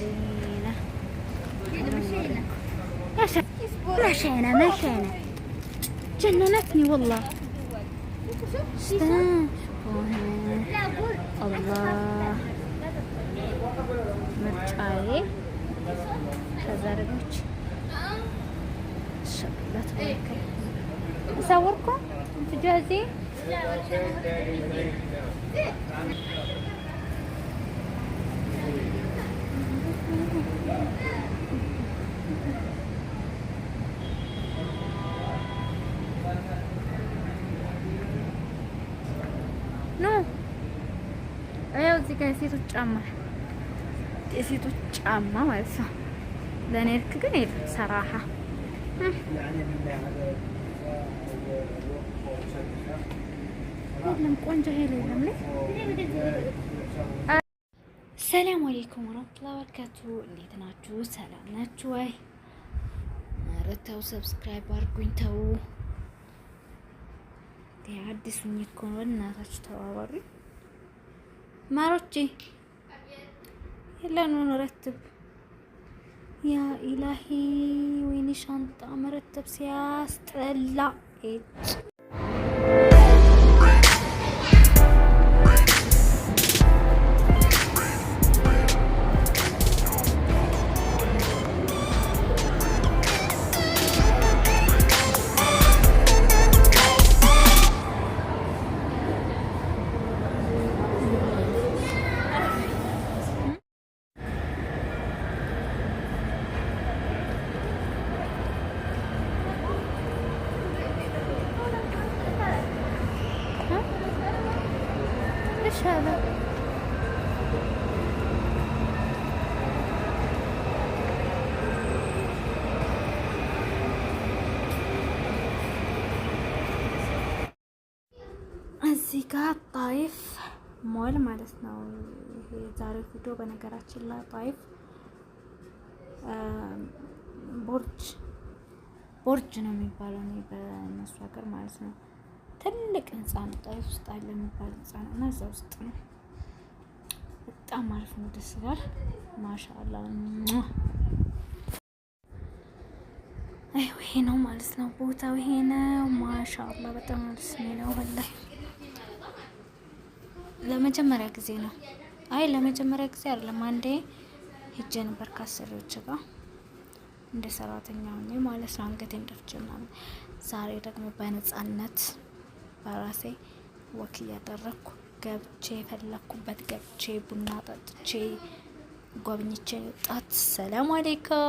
مدينة. مشينا مشينا، جننتني والله. شوفوا الله ምርጫዬ። ከዛ ደግሞ أصوركم؟ انتوا جاهزين؟ ኑ ያው እዚህ ጋር የሴቶች ጫማ፣ የሴቶች ጫማ ማለት ነው። ለእኔ ልክ ግን የለም ሰራሃ፣ የለም ቆንጆ heel የለም። ሰላም አለይኩም ወራህመቱላሂ ወበረካቱ። እንዴት ናችሁ? ሰላም ናችሁ ወይ? ኧረ ተው subscribe አድርጉኝ ተው። አዲሱኝ እኮ ነው። እናታችሁ ተባበሩኝ ማሮቼ። የለን ረትብ ያ ኢላሂ፣ ወይኔ ሻንጣ መረተብ ሲያስጠላ። ايش هذا؟ እዚህ ጋር ጣይፍ ሞል ማለት ነው። ይሄ ዛሬው ቪዲዮ በነገራችን ላይ ጣይፍ ቦርጅ ቦርጅ ነው የሚባለው እኔ በእነሱ ሀገር ማለት ነው። ትልቅ ህንፃ ነው። ጣይፍ ውስጥ አለ የሚባል ህንፃ ነው እና እዛ ውስጥ ነው። በጣም አሪፍ ነው፣ ደስ ይላል። ማሻአላ ይሄ ነው ማለት ነው ቦታው ይሄ ነው። ማሻአላ በጣም ደስ የሚለው ወላሂ ለመጀመሪያ ጊዜ ነው። አይ ለመጀመሪያ ጊዜ አይደለም፣ አንዴ ሄጄ ነበር ከአሰሪዎች ጋር እንደ ሰራተኛ ሆኜ ማለት ነው። አንገቴን ደፍቼ ምናምን። ዛሬ ደግሞ በነጻነት በራሴ walk እያደረግኩ ገብቼ የፈለግኩበት ገብቼ ቡና ጠጥቼ ጎብኝቼ ወጣት። ሰላም አሌይኩም።